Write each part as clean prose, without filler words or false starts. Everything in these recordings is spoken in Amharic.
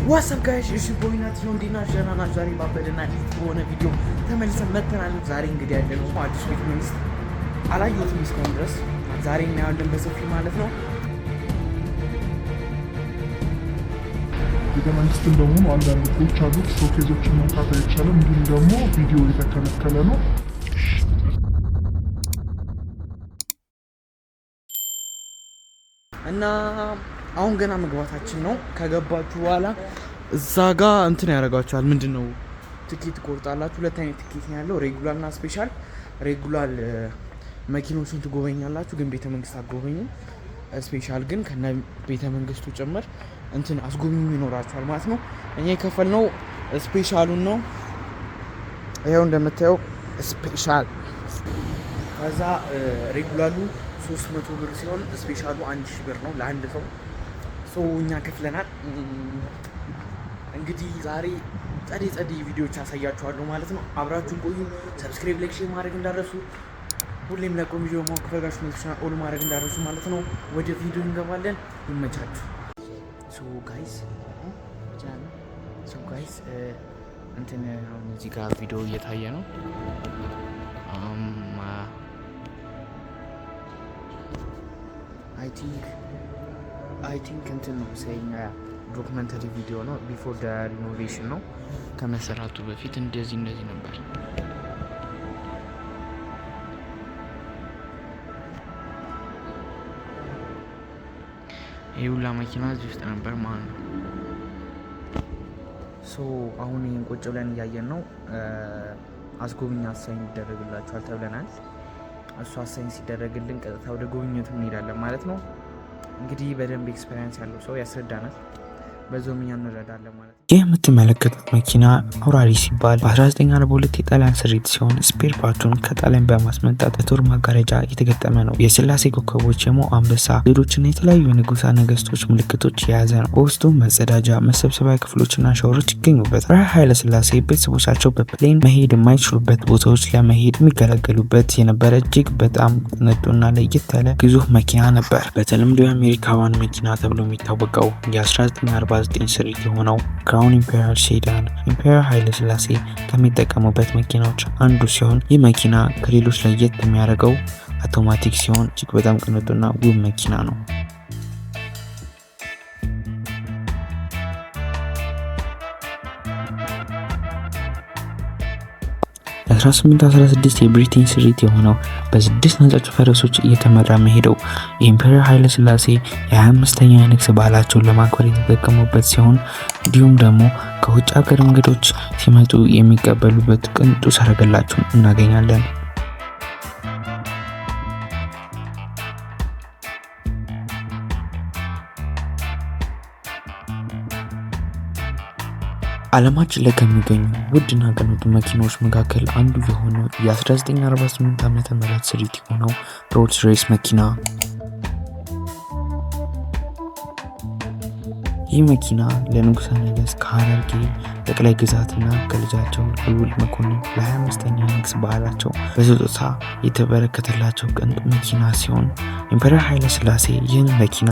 What's up guys፣ እሺ ቦይናት ነው፣ እንዴት ናችሁ? ደህና ናችሁ? ዛሬ ባበደና ሊት በሆነ ቪዲዮ ተመልሰን መጥተናል። ዛሬ እንግዲህ ያለነው አዲሱ ቤተ መንግስት አላየሁትም እስካሁን ድረስ፣ ዛሬ እናየዋለን በሰፊው ማለት ነው። ቤተ መንግስትን በመሆኑ አንዳንድ ህጎች አሉት። Showcase ኦችን መንካት አይቻልም። እንዲሁም ደግሞ ቪዲዮ የተከለከለ ነው። እና አሁን ገና መግባታችን ነው። ከገባችሁ በኋላ እዛ ጋ እንትን ያደርጋችኋል። ምንድን ነው፣ ትኬት ትቆርጣላችሁ። ሁለት አይነት ትኬት ነው ያለው፣ regular እና special። Regular መኪኖቹን ትጎበኛላችሁ፣ ግን ቤተ መንግስት አትጎበኙም። Special ግን ከነ ቤተ መንግስቱ ጭምር እንትን አስጎብኙ ይኖራችኋል ማለት ነው። እኛ የከፈልነው special ኡን ነው። ይኸው እንደምታየው special። ከዛ regular ኡ 300 ብር ሲሆን special ኡ 1000 ብር ነው ለአንድ ሰው። So እኛ ከፍለናል። እንግዲህ ዛሬ ጸዴ ጸዴ ቪዲዮዎች አሳያችኋለሁ ማለት ነው። አብራችሁን ቆዩ። Subscribe፣ like፣ share ማድረግ እንዳትረሱ። ሁሌም ለቆም ቪዲዮ ማወቅ ከፈለጋችሁ notification all ማድረግ እንዳትረሱ ማለት ነው። ወደ ቪዲዮ እንገባለን። ይመቻችሁ። So guys፣ እንትን አሁን እዚህ ጋር ቪዲዮ እየታየ ነው። I think እንትን ነው መሰለኝ፣ documentary ቪዲዮ ነው። Before the renovation ነው። ከመሰራቱ በፊት እንደዚህ እንደዚህ ነበር። ይህ ሁላ መኪና እዚህ ውስጥ ነበር ማለት ነው። So አሁን ይህን ቁጭ ብለን እያየን ነው። አስጎብኝ assign ይደረግላችኋል ተብለናል። እሱ assign ሲደረግልን ቀጥታ ወደ ጉብኝቱ እንሄዳለን ማለት ነው። እንግዲህ በደንብ experience ያለው ሰው ያስረዳናል። በዛውም እኛ እንረዳለን ማለት ነው። ይህ የምትመለከቱት መኪና አውራሪ ሲባል በ1942 የጣሊያን ስሪት ሲሆን spare part ኡን ከጣሊያን በማስመጣት በጦር ማጋረጃ የተገጠመ ነው። የስላሴ ኮከቦች፣ የሞ አንበሳ፣ ሌሎችና የተለያዩ የንጉሠ ነገስቶች ምልክቶች የያዘ ነው። በውስጡ መጸዳጃ፣ መሰብሰቢያ ክፍሎችና ሻወሮች ይገኙበታል። ኃይለ ስላሴ ቤተሰቦቻቸው በ plane መሄድ የማይችሉበት ቦታዎች ለመሄድ የሚገለገሉበት የነበረ እጅግ በጣም ቅንጡና ለየት ያለ ግዙፍ መኪና ነበር። በተለምዶ የአሜሪካውያን መኪና ተብሎ የሚታወቀው የ1949 ስሪት የሆነው Crown Imperial sedan Emperor ኃይለ ሥላሴ ከሚጠቀሙበት መኪናዎች አንዱ ሲሆን ይህ መኪና ከሌሎች ለየት የሚያደርገው አውቶማቲክ ሲሆን እጅግ በጣም ቅንጡና ውብ መኪና ነው። የ1816 የብሪቴን ስሪት የሆነው በስድስት ነጫጭ ፈረሶች እየተመራ መሄደው የ Emperor ኃይለ ሥላሴ የ25ኛ የንግስ በዓላቸውን ለማክበር የተጠቀሙበት ሲሆን እንዲሁም ደግሞ ከውጭ ሀገር እንግዶች ሲመጡ የሚቀበሉበት ቅንጡ ሰረገላቸውን እናገኛለን። ዓለማችን ላይ ከሚገኙ ውድና ቅንጡ መኪናዎች መካከል አንዱ የሆነው የ1948 ዓ.ም ስሪት የሆነው Rolls Royce መኪና። ይህ መኪና ለንጉሠ ነገሥት ከሐረርጌ ጠቅላይ ግዛትና ከልጃቸው ልዑል መኮንን ለ25ኛ የንግስ በዓላቸው በስጦታ የተበረከተላቸው ቅንጡ መኪና ሲሆን Emperor ኃይለ ሥላሴ ይህን መኪና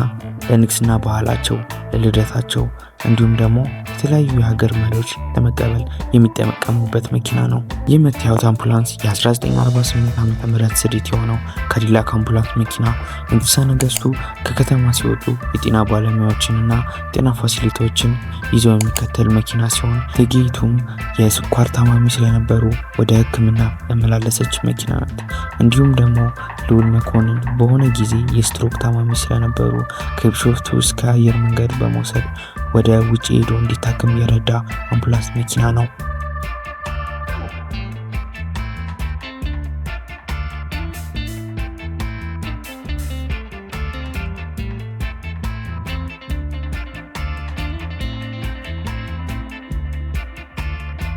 ለንግስና በዓላቸው፣ ለልደታቸው እንዲሁም ደግሞ የተለያዩ የሀገር መሪዎች ለመቀበል የሚጠቀሙበት መኪና ነው። ይህ የምታዩት አምቡላንስ የ1948 ዓ.ም ስሪት የሆነው Cadillac አምቡላንስ መኪና ንጉሠ ነገሥቱ ከከተማ ሲወጡ የጤና ባለሙያዎችንና ጤና facility ዎችን ይዘው የሚከተል መኪና ሲሆን እቴጌይቱም የስኳር ታማሚ ስለነበሩ ወደ ሕክምና ያመላለሰች መኪና ናት። እንዲሁም ደግሞ ልዑል መኮንን በሆነ ጊዜ የስትሮክ ታማሚ ስለነበሩ ከቢሾፍቱ እስከ አየር መንገድ በመውሰድ ወደ ውጭ ሄዶ እንዲታከም የረዳ አምቡላንስ መኪና ነው።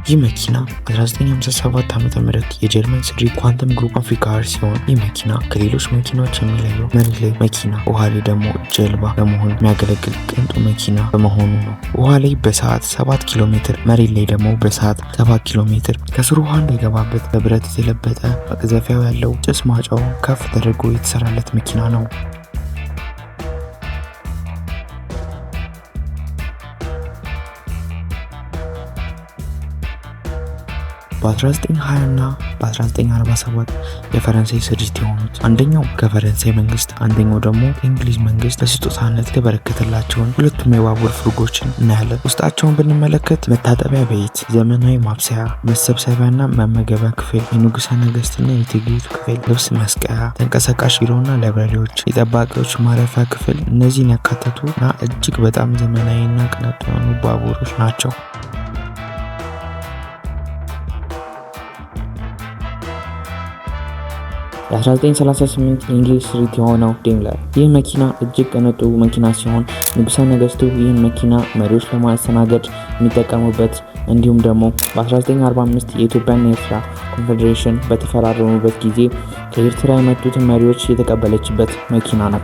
ይህ መኪና 1957 ዓ.ም የጀርመን ስሪት Quantum Group Amphicar ሲሆን ይህ መኪና ከሌሎች መኪናዎች የሚለየው መሬት ላይ መኪና፣ ውሃ ላይ ደግሞ ጀልባ ለመሆን የሚያገለግል ቅንጡ መኪና በመሆኑ ነው። ውሃ ላይ በሰዓት 7 ኪሎ ሜትር፣ መሬት ላይ ደግሞ በሰዓት 7 ኪሎ ሜትር፣ ከስሩ ውሃ እንዳይገባበት በብረት የተለበጠ መቅዘፊያው ያለው ጭስ ማውጫው ከፍ ተደርጎ የተሰራለት መኪና ነው። በ1920 እና በ1947 የፈረንሳይ ስሪት የሆኑት አንደኛው ከፈረንሳይ መንግስት፣ አንደኛው ደግሞ ከእንግሊዝ መንግስት በስጦታነት የተበረከተላቸውን ሁለቱም የባቡር ፉርጎችን እናያለን። ውስጣቸውን ብንመለከት መታጠቢያ ቤት፣ ዘመናዊ ማብሰያ፣ መሰብሰቢያና መመገቢያ ክፍል፣ የንጉሠ ነገሥትና የእቴጌይቱ ክፍል፣ ልብስ መስቀያ፣ ተንቀሳቃሽ ቢሮና library ዎች፣ የጠባቂዎች ማረፊያ ክፍል እነዚህን ያካተቱ እና እጅግ በጣም ዘመናዊና ቅንጡ የሆኑ ባቡሮች ናቸው። የ1938 የእንግሊዝ ስሪት የሆነው ዴምለር፣ ይህ መኪና እጅግ ቅንጡ መኪና ሲሆን ንጉሠ ነገሥቱ ይህን መኪና መሪዎች ለማስተናገድ የሚጠቀሙበት እንዲሁም ደግሞ በ1945 የኢትዮጵያና የኤርትራ ኮንፌዴሬሽን በተፈራረሙበት ጊዜ ከኤርትራ የመጡትን መሪዎች የተቀበለችበት መኪና ነው።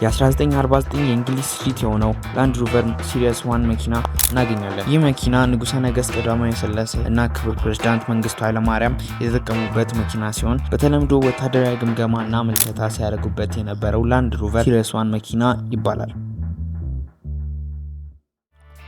የ1949 የእንግሊዝ ስሪት የሆነው ላንድ ሮቨር Series 1 መኪና እናገኛለን። ይህ መኪና ንጉሠ ነገሥት ቀዳማዊ ኃይለ ሥላሴ እና ክቡር ፕሬዝዳንት መንግስቱ ኃይለማርያም የተጠቀሙበት መኪና ሲሆን በተለምዶ ወታደራዊ ግምገማ እና ምልከታ ሲያደርጉበት የነበረው ላንድ ሮቨር Series 1 መኪና ይባላል።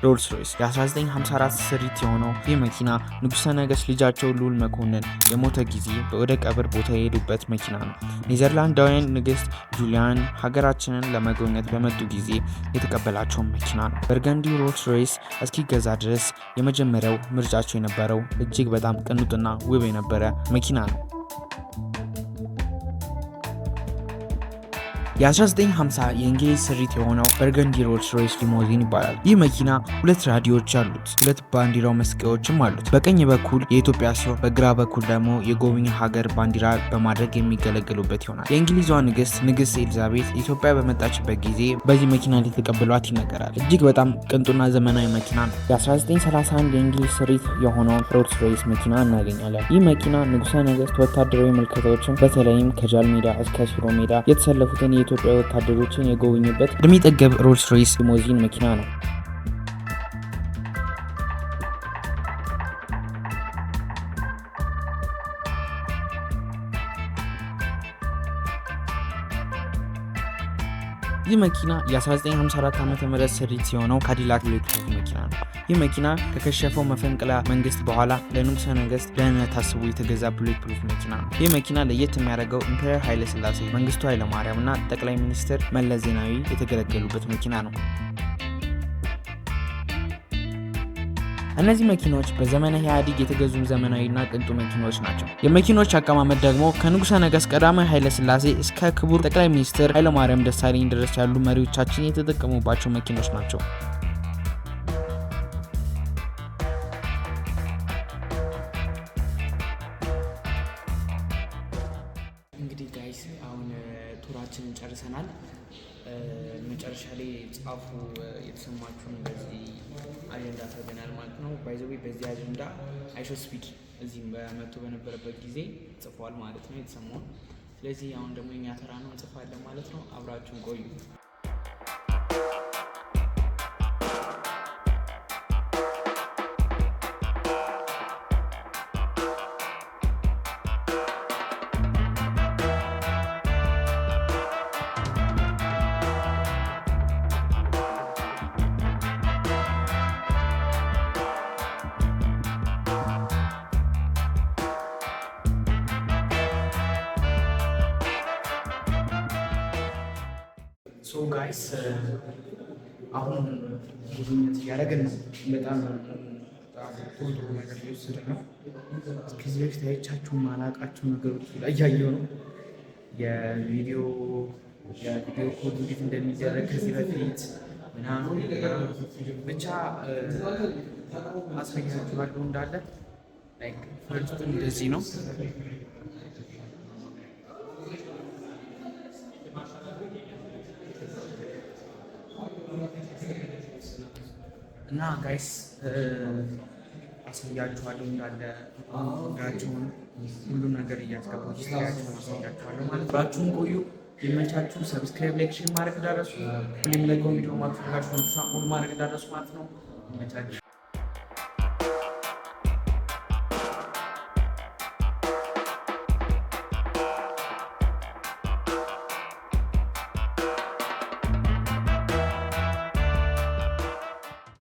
ሮልስ ሮይስ፣ የ1954 ስሪት የሆነው ይህ መኪና ንጉሠ ነገሥት ልጃቸው ልዑል መኮንን የሞተ ጊዜ ወደ ቀብር ቦታ የሄዱበት መኪና ነው። ኔዘርላንዳውያን ንግሥት ጁሊያን ሀገራችንን ለመጎብኘት በመጡ ጊዜ የተቀበላቸውን መኪና ነው። Burgundy ሮልስ ሮይስ እስኪገዛ ድረስ የመጀመሪያው ምርጫቸው የነበረው እጅግ በጣም ቅንጡና ውብ የነበረ መኪና ነው። የ1950 የእንግሊዝ ስሪት የሆነው burgundy ሮልስ ሮይስ ሊሞዚን ይባላል። ይህ መኪና ሁለት ራዲዮዎች አሉት፣ ሁለት ባንዲራው መስቀያዎችም አሉት። በቀኝ በኩል የኢትዮጵያ ሲሆን በግራ በኩል ደግሞ የጎብኝ ሀገር ባንዲራ በማድረግ የሚገለገሉበት ይሆናል። የእንግሊዟ ንግስት፣ ንግስት ኤሊዛቤት ኢትዮጵያ በመጣችበት ጊዜ በዚህ መኪና እንደተቀበሏት ይነገራል። እጅግ በጣም ቅንጡና ዘመናዊ መኪና ነው። የ1931 የእንግሊዝ ስሪት የሆነውን ሮልስ ሮይስ መኪና እናገኛለን። ይህ መኪና ንጉሠ ነገሥት ወታደራዊ ምልከታዎችን በተለይም ከጃል ሜዳ እስከ ሽሮ ሜዳ የተሰለፉትን የኢትዮጵያ ወታደሮችን የጎበኙበት እድሜ ጠገብ ሮልስ ሮይስ ሊሞዚን መኪና ነው። ይህ መኪና የ1954 ዓ.ም ስሪት የሆነው ካዲላክ bulletproof መኪና ነው። ይህ መኪና ከከሸፈው መፈንቅለ መንግስት በኋላ ለንጉሠ ነገሥት ደህንነት ታስቦ የተገዛ bulletproof መኪና ነው። ይህ መኪና ለየት የሚያደርገው Emperor ኃይለ ሥላሴ፣ መንግስቱ ኃይለማርያም እና ጠቅላይ ሚኒስትር መለስ ዜናዊ የተገለገሉበት መኪና ነው። እነዚህ መኪናዎች በዘመነ ኢህአዴግ የተገዙ ዘመናዊና ቅንጡ መኪናዎች ናቸው። የመኪኖች አቀማመጥ ደግሞ ከንጉሠ ነገሥት ቀዳማዊ ኃይለ ሥላሴ እስከ ክቡር ጠቅላይ ሚኒስትር ኃይለማርያም ደሳለኝ ድረስ ያሉ መሪዎቻችን የተጠቀሙባቸው መኪኖች ናቸው። እንግዲህ guys፣ አሁን tour ኣችንን ጨርሰናል። መጨረሻ ላይ ጻፉ የተሰማችሁን በዚህ አጀንዳ ተብለናል ማለት ነው። By the way፣ በዚህ አጀንዳ IShowSpeed እዚህም በመቶ በነበረበት ጊዜ ጽፏል ማለት ነው የተሰማውን። ስለዚህ አሁን ደግሞ የኛ ተራ ነው፣ እንጽፋለን ማለት ነው። አብራችሁን ቆዩ። So guys፣ አሁን ጉብኝት እያደረግን ነው። በጣም በጣም ጥሩ ጥሩ ነገር እየወሰድን ነው። ከዚህ በፊት አይቻችሁ ማላውቃቸው ነገሮች ላይ እያየሁ ነው። የቪዲዮ call እንዴት እንደሚደረግ ከዚህ በፊት ምናምን ብቻ አሳያችኋለሁ እንዳለ። Like first ኡ እንደዚህ ነው። እና guys፣ አሳያችኋለሁ እንዳለ ጋቸውን ሁሉም ነገር እያስገባሁ history ያቸውን አሳያችኋለሁ ማለት ነው። አብራችሁን ቆዩ። ይመቻችሁ። Subscribe፣ like፣ share ማድረግ እንዳትረሱ። ሁሌም ለቀው ቪዲዮ ማክፈልጋችሁ all ማድረግ እንዳትረሱ ማለት ነው። ይመቻችሁ።